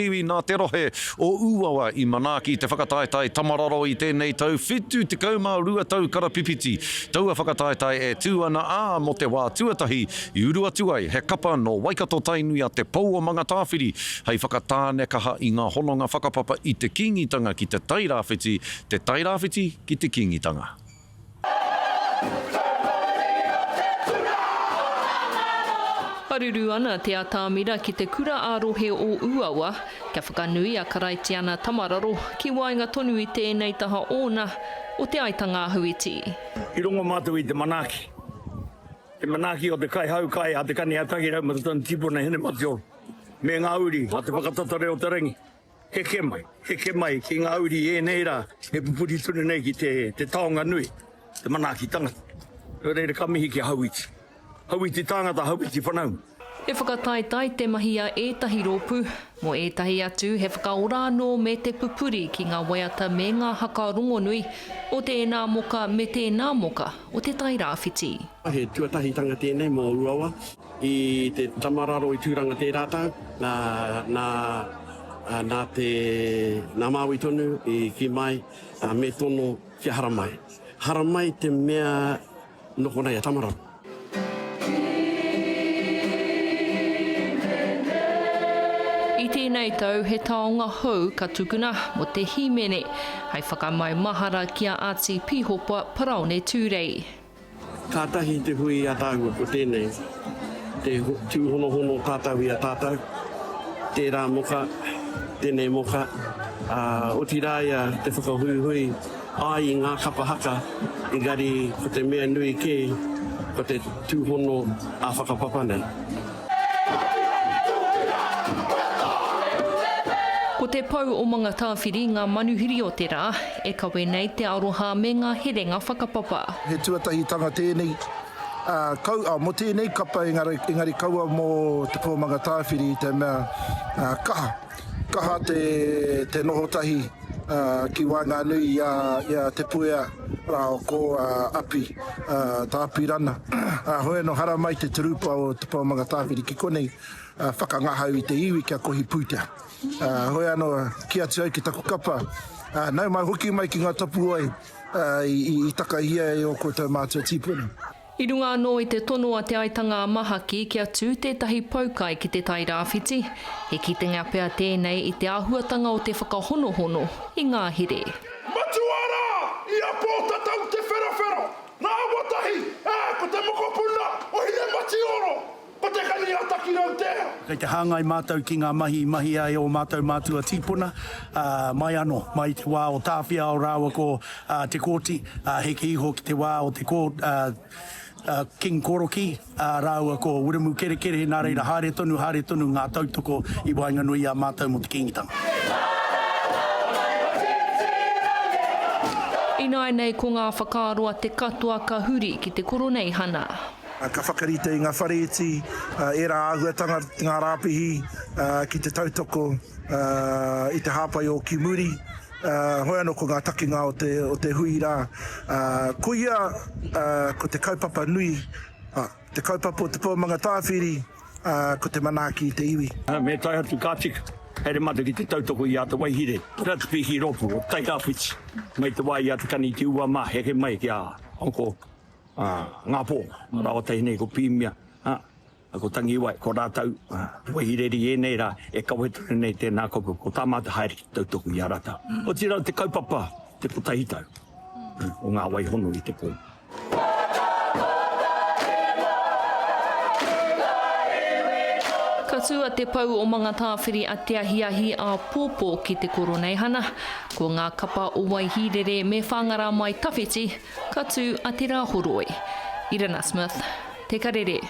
Iwi nā te rohe o Ūawa i manaaki te whakataetae Tamararo i tēnei tau 72 tau karapipiti. Taua whakataetae e tū ana, ā, mō te wā tuatahi i uru atu ai he kapa nō Waikato-Tainui a Te Pou o Mangatāwhiri hei whakatānekaha i ngā hononga whakapapa i te Kīngitanga ki Te Tairāwhiti, Te Tairāwhiti ki te Kīngitanga. Haruru ana te atamira ki te kura ā-rohe o Uawa kia whakanui a Karaitiana Tamararo ki waenga tonu i tēnei taha ōna o Te Aitanga-a-Hauiti. I rongo mātou i te manaaki, te manaaki o te kaihaukai a Te Kani a Takirau ma te tana tipuna Hinematioro me ngā uri a Te Whakatatare o te Rangi. Heke mai, heke mai ki ngā uri i ēnei rā e pupuri tonu nei ki te, te taonga nui, te manaaki tangata. Nō reira ka mihi ki a Hauiti. Hauiti tāngata, Hauiti whanaunga. He whakataetae te mahi a ētahi rōpū, mō ētahi atu he whakaora anō me te pupuri ki ngā waiata me ngā haka rongonui o tēnā moka me tēnā moka o Te Tai Rāwhiti. He tuatahitanga tēnei mō Uawa. I te Tamararo i Tūranga tērā tau, nā, nā, nā te, nā Māui tonu i kī mai, me tono kia haramai. Haramai te mea nō konei a Tamararo. I tēnei tau he taonga hou ka tukuna mō te hīmene hei whakamaumahara ki a Ati Pihopa Paraone Tūrei. Kātahi te hui i a tāua ko tēnei, te tūhonohono tātou i a tātou, tērā moka, tēnei moka, ā, otirā ia te whakahuihui ai i ngā kapa haka, engari ko te mea nui kē, ko te tūhono ā-whakapapa nei. Ko te pou o Mangatāwhiri ngā manuhiri o te rā, e kawe nei te aroha me ngā herenga whakapapa. He tuatahitanga tēnei, ā, kau, ā, mō tēnei kapa engari, engari kaua mō te pou o Mangatāwhiri i te mea, ā, kaha, kaha te, te noho tahi, ā, ki waenganui i a, i a Te Puea rāua ko, ā, Api, ā, tā Apirana. Ā, hoi anō, haramai te turupa o Te Pou o Mangatāwhiri ki konei, ā, whakangahau i te iwi kia kohi pūtea. Ā, hoi anō, kī atu au ki taku kapa, ā, nau mai hoki mai ki ngā tapuwae, ā, i, i, i takahia e ō koutou mātua tīpuna. I runga anō i te tono a Te Aitanga-a-Mahaki kia tū tētahi poukai ki Te Tai Rāwhiti, he kitenga pea tēnei i te āhuatanga o te whakahonohono i ngā here. Matua rā, i a Pōtatau Te Wherowhero, rāua tahi, ā, ko te mokopuna o Hinematioro, ko Te Kani a Takirau tērā. Kei te hāngai mātou ki ngā mahi i mahia e ō mātou mātua tīpuna, ā, mai anō, mai i te wā o Tāwhiao rāua ko Te Kooti, ā, heke iho ki te wā o te Kō, ā, King Korokī, ā, rāua ko Wiremu Kerekere, nā reira haere tonu, haere tonu ngā tautoko i waenganui i a mātou mō te Kīngitanga. Ināianei ko ngā whakaaro a te katoa ka huri ki te Koroneihana. Ka whakarite i ngā whare iti, ērā āhuatanga, ngā rāpihi ki te tautoko i te hāpai o ki muri. Hoi anō ko ngā takinga o te, o te hui rā. Koia ko te kaupapa nui, te kaupapa o Te Pou Mangatāwhiri, ko te manaaki i te iwi. Me tae atu ka tika, haere mātou ki te tautoko i a Te Waihire, Rugby ki rōpū o Tairāwhiti, mai te wā i a Te Kani Te Ua mā, heke mai ki a Uncle Ngāpō, rāua tahi nei ko Pīmia, ko Tangiwai, ko rātou, te Waihirere i ēnei rā, e kawe tonu nei tēnā kaupapa, ko tā mātou haere ki te tautoko i a rātou. Otirā te kaupapa, te kotahi tau o ngā wai hono i te pō. Ka tū a Te Pou o Mangatāwhiri a Te Ahiahi āpōpō ki te Koroneihana. Ko ngā kapa o Waihīrere me Whāngārā Mai Tawhiti ka tū a Te Rāhoroi. Irina Smith, Te Karere.